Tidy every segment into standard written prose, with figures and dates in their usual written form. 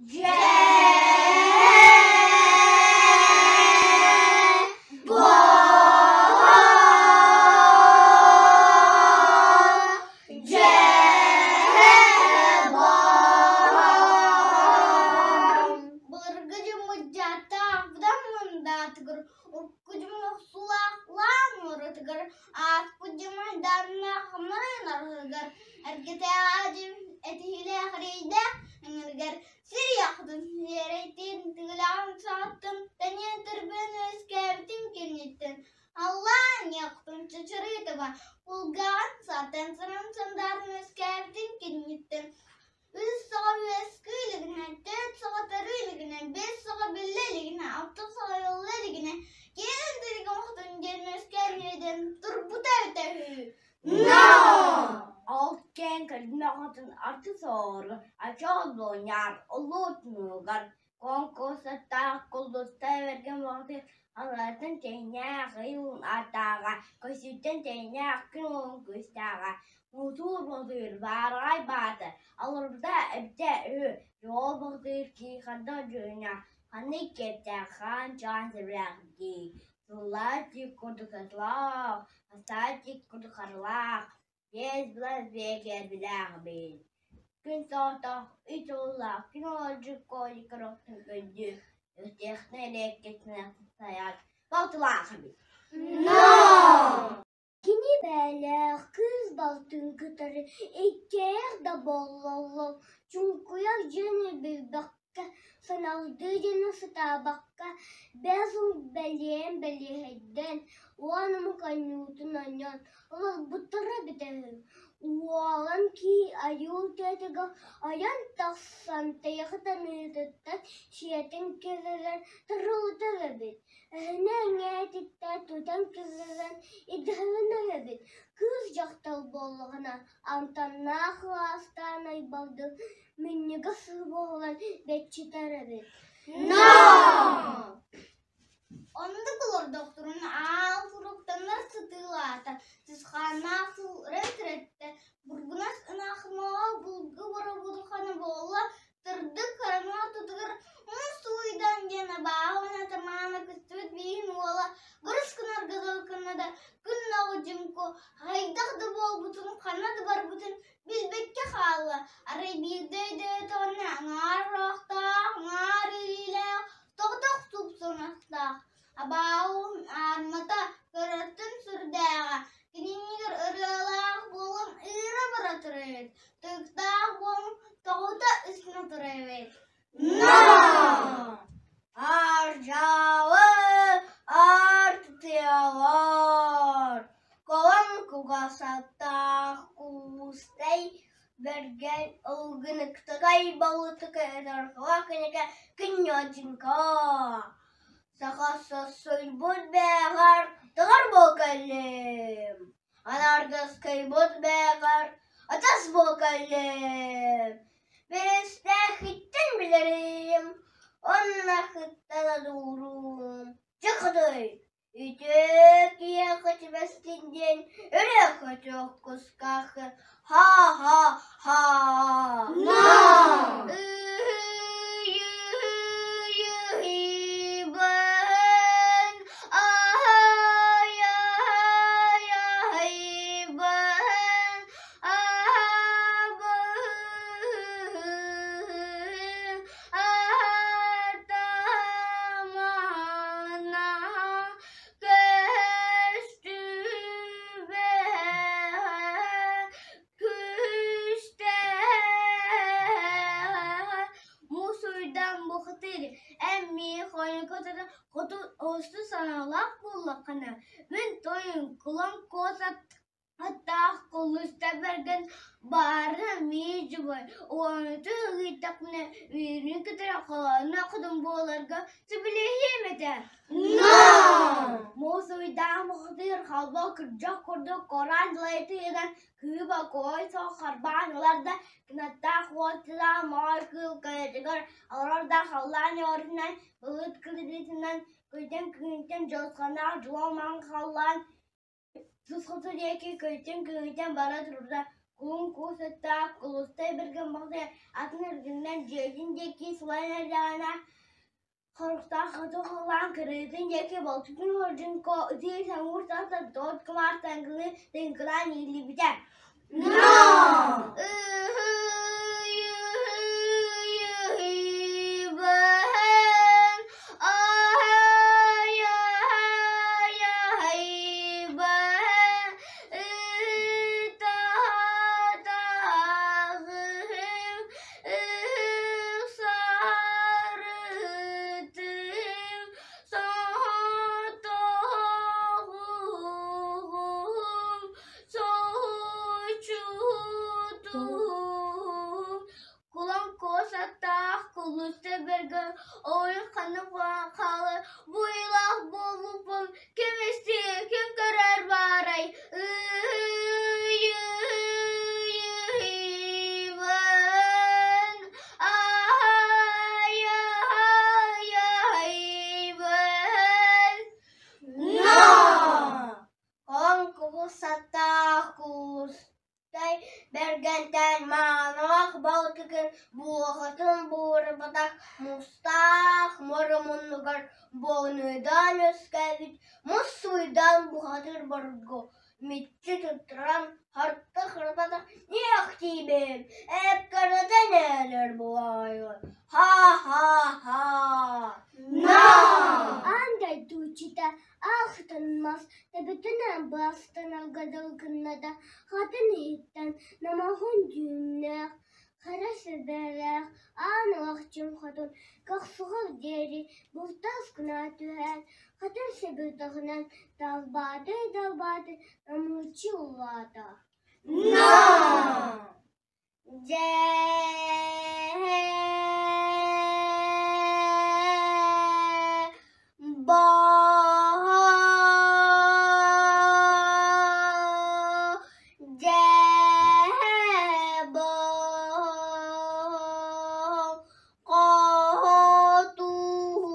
Былыргы дьоммут дьааттаах быдан мындаатыгар, урукку дьон охсуулаах лаан уоратыгар, ааспыт дьон айдааннаах мырыынарыгар, эргэтээҕи дьон этиһиилээх эрэйдээх ыҥырыгар сир яхтын сиэрэйтин тыылаҕын саҕаттан тэнийэн түрбүөн үөскээбитин кэнниттэн халлаан яхтын чычырыытыба кулгааҕын саатан сыран сандаарын үөскээбитин кэнниттэн үс саҕа үөскүү илигинэ, төрт саҕа төрүү илигинэ, биэс саҕа биллэ илигинэ, алта саҕа ыалла илигинэ, киэҥ тилигэ охтун диэн үөскээн үөдэн турбута эбитэ үһү. No! Ол кээн көрдүмэҕитин артыс оҕолорго ачаал буонньаар улуутунугар Конкурсаттаах куллуста бэргэн баҕатыгар аллараттан тэҥнээх ый уун ааттааҕа, көстүүттэн тэҥнээх күн уолун күүстээҕэ, муҥутуур бухатыыр баараҕай баата, алларбыта эбитэ үһү, дьоҕол бухатыыр киихарда дьүһүннээх, ханнык киэптээх хаан чаан сэбилээх дии, сыллаах тиит курдук сатылаах, хастаах тиит курдук харылаах, биэс былас биэкэрбилээх эбит. Күн соҕотох, ый сыллаах, күн олордьук коликороттун көрдүү, өстөөхтөн эрэккэтинэ сайаат, балтылаах эбит. Но! Кини бээлээх кыыс балтын кытары иккиэйэх да буоллаллар, чуҥкуйар дьиэни билбэккэ, саналдыы диэни сатаабакка, бэс бэлиэн бэлиэһэйдээн, уон омук анньуутун анньан олорбуттара эбитэ үһү. Уолан кии айуу тыатыгар ойон тахсан тайах таныытыттан сиэтэн киллэрэн тырылытар эбит. Эһэни эҥээтиттэн тутан киллэрэн идэһэлэнэр эбит. Кыыс дьахтар буоллаҕына амтаннаах ыраастаан айбардык минньигэс буолан бэччитэр эбит. Но! Оннук олордохторуна аал суруктанар сытыылаата, чысхааннаах сыл ыран-тирэттэ, бургунас ынах моҕол булгу боробулхана буолла, сырдык хараҥа ортотугар муус сууйдан диэн абааһы уонна тамаана көстүбүт бииһин уола гырыс гынарга дылы гынна да күн ноҕудьуҥку хайдах да буолбутун, ханна да барбытын билбэккэ хаалла. Арай биирдэ өйдөөтөҕүнэ аҥаар ороохтоох, аҥаар илиилээх Тоҕотох супсунастаах, абааһын аармата көрөртөн сүрдээҕэ, кининигэр ырыалаах буолан ыыра бара турар эбит, тыктаах буолан тоҕута ысна турар эбит. Но! Аржавы артыалар, колон кугасаттаах куустай Бэргэн ылгыныктыкай балытыка ытарҕа кинигэ күнньүөтүҥкэ Саха сосуйбут бээҕэр тыгар буол кэллим, Анаардыскайбыт бээҕэр атас буол кэллим, Биристээхиттэн билэрим, оннахыттан одуурум, Дьэ Үтүө киһиэхэ түбэстин диэн өрө көтөх кускаахы ха-ха-ха No! Хоту санаалаах буоллаххына, мин тойон кулан куосат Аттаах кулуста бэргэн баарын эмиэ дьыбай, уонутун ыйдахпына үөрүүнү кытары холоонноох хотун буоларга сөбүлэһиэм этэ. No! Муус уйдаах бухатыыр халба күрдьэх курдук кораан дьалайытыынан кыыба кой суох харбаан ылар да кынаттаах уотталаах моой кыыл көлөтүгэр олорор да халлаан үөрүнэн былыт кырдьыытынан күйтэн күнтэн дьылҕанаах дьуол маҥан халлаан Тус хоту диэки көйтөн-көһүтэн бара турда. Кулун куус ыттаах Кулустай бэргэн баҕайы атын эргинэн дьиэтин диэки сылайан эрдэҕинэ Хоруктаах хоту халлаан кырыытын диэки балтытын Хордьуҥко ытыы самыыр тахсан торт кымаахтаҥкылыы тыҥкылаан ииллибитэ. No! Кулан куосаттаах кулуста бэргэн ойун ханнык хаалар буйулаах буолбуппун ким истиэ, ким көрөр баарай Ыйыйыйыйбын Аһайыйыйыйбын No! Кулун куустай бэргэнтэн маанылаах балтыкын буохатын буурбатах мустаах муора муннугар буоныйдаан үөскээбит мус суйдаан бухатыыр борго мүччү туттаран харта хырбатах ниэхтиибин эккирэтэн эрэр буолаайы ха-ха-ха No! Аан дойду иччитэ аахтан мас төбөтүнэн баастанарга дылы гынна да, хатын иһиттэн намыһын дьүһүннээх, хара сүбэлээх аан ылахчын хотун көхсүгэр диэри бултас гына түһээт, хатын сэбирдэҕинэн далбаатыы-далбаатыы намылыччы ыллаата. No! Дьэ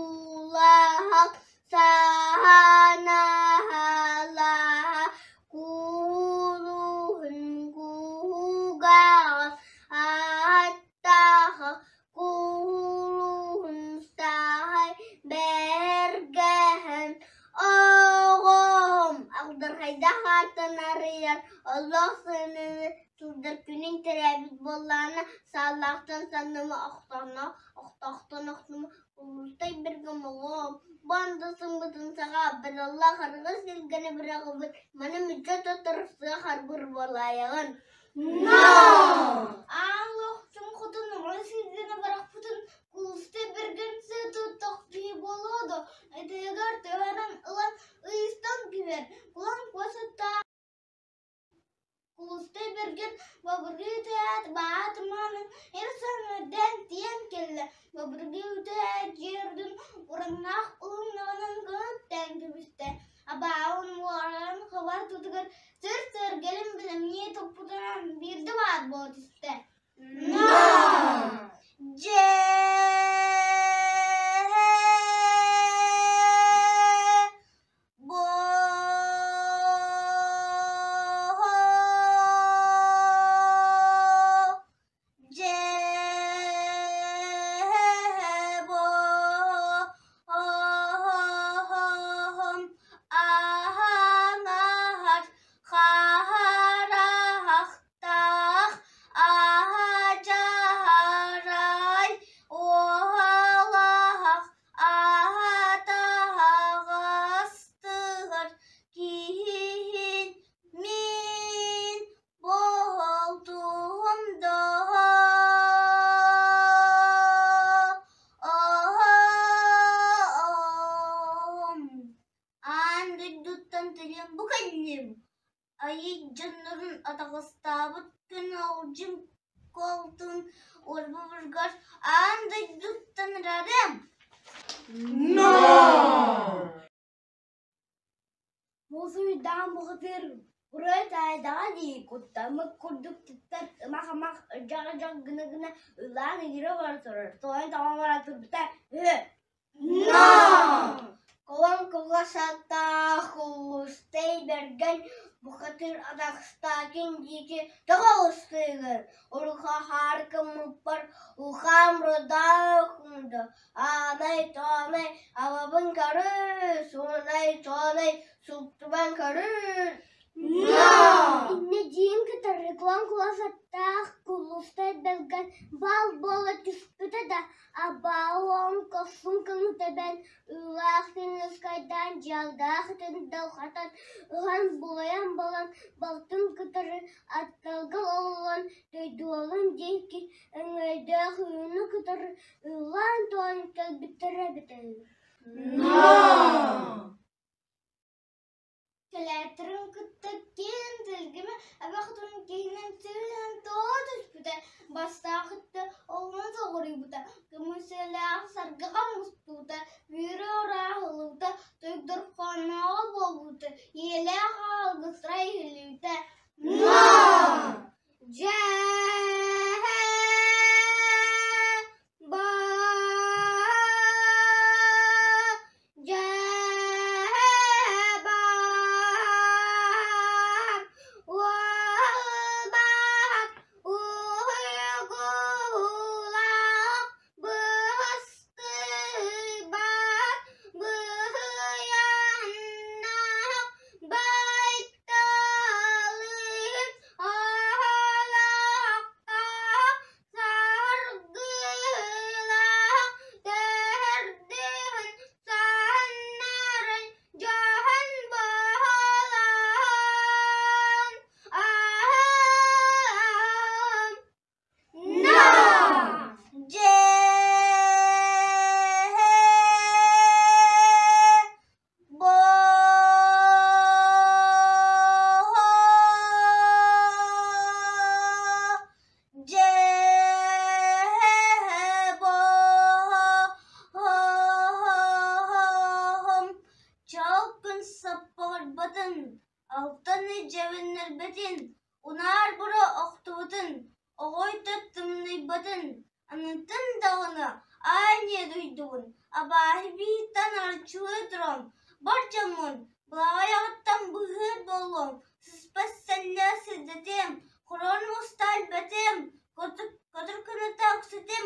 Хоһутуулаах саһанаһалаах куулуһун куугаҕас ааттаах куулуһун саһай бэргэһэн оҕом алдырхайдаах ааттан арыйар олох сыныны сылдьар күнүн төрөөбүт буоллаҕына сааллаахтан санныма охтоно охтоохтон охтума Улустай бергамоҕом, банда сыммытын саҕа абыраллаах арҕас илгэни быраҕыбыт, маны мүччү тоттор сыа харбыр буолаайаҕын. No! Аан лоохчун хотун оҕо сиргэнэ барахпытын кулустай бэргэн сыа туттах киһи буолуо дуо, этигэр түһэрэн ылан ыйыстан киирэр, кулан куосаттаах Кулустай Бэргэн бабыргыы түһээт, баа туманын эр саҥардан тиийэн кэллэ. Бабыргыы түһээт дьиэ үрдүн ураннаах улуннаҕынан кынаттаан кэбистэ. Абааһын уоран хабар тутугар сыр-сыргэлин бэлэмнии туппутунан биирдэ баар буола түстэ. No! Дьэ Аһатаһаҕастыгар киһин мин буолтуһум доо Аан дойдуттан төлүөм бу кэллим, айыы дьоннорун атаҕастаабыт күн алдьын куолтун уорбалыыргар аан дойдуттан ырарым No! Мусуйдаан бухатыыр уруй таайдаҕа дии куттаммыт курдук туттар ымах-ымах ырдьах-ырдьах гына-гына ыллаан ыҥыра бара турар, тоойун тоҕон бара турбута үһү. No! Кулан кылгас аттаах Куллустай Бэргэн бухатыыр атахтаатын диэки тоҕо оҕустугар урукаһаары гыммыппар ухаам рыдаах аанай-тоонай абабын көрүс, уунай-тоонай суптубан көрүс Иннэ диэн кытары кулан кылгас аттаах Куллустай Бэргэн баал буола түспүтэ да, абаалаан көхсүн кыҥытабын, ыылаах тыныскайдаан дьаалдаах ытын далхатан, ыһан булайан балан балтын кытары аттарга олорон дойдуларын диэки өҥөйдөөх үүнү кытары ыллаан-туойан кэлбиттэрэ эбитэ үһү. Кэлээттэрин кытта киэҥ тэлгэмэ эбэхтэрин киһинэн сыыһан тоҕо түспүтэ, бастаахытта оҕуна тоҕуруйбута, көмүсэлээх саргыга мустубута, бүөрэ орааһыллыбыта, туйдурхонооҕо буолбута, ийэлээх алгыстара иһиллибитэ. Дьэ Саргылаах тэһэрдиһэн саһыннаран дьоһун баһылаан аһаам Дьээ-бо-хом чал күн саппаҕырбатын, алтан дьэбиннэрбэтин, унаар бура охтубутун, оҕойто тымныйбатын, анытын даҕаны аанньа дойдубун, абааһы биһиттэн арчылыы туран, бар дьоммун былаҕайаҕыттан быыһыыр буолуом, сыспат сэллээх сирдэтиэм, хорон муста элбэтиэм, көтөр кынаты өхсүтүм.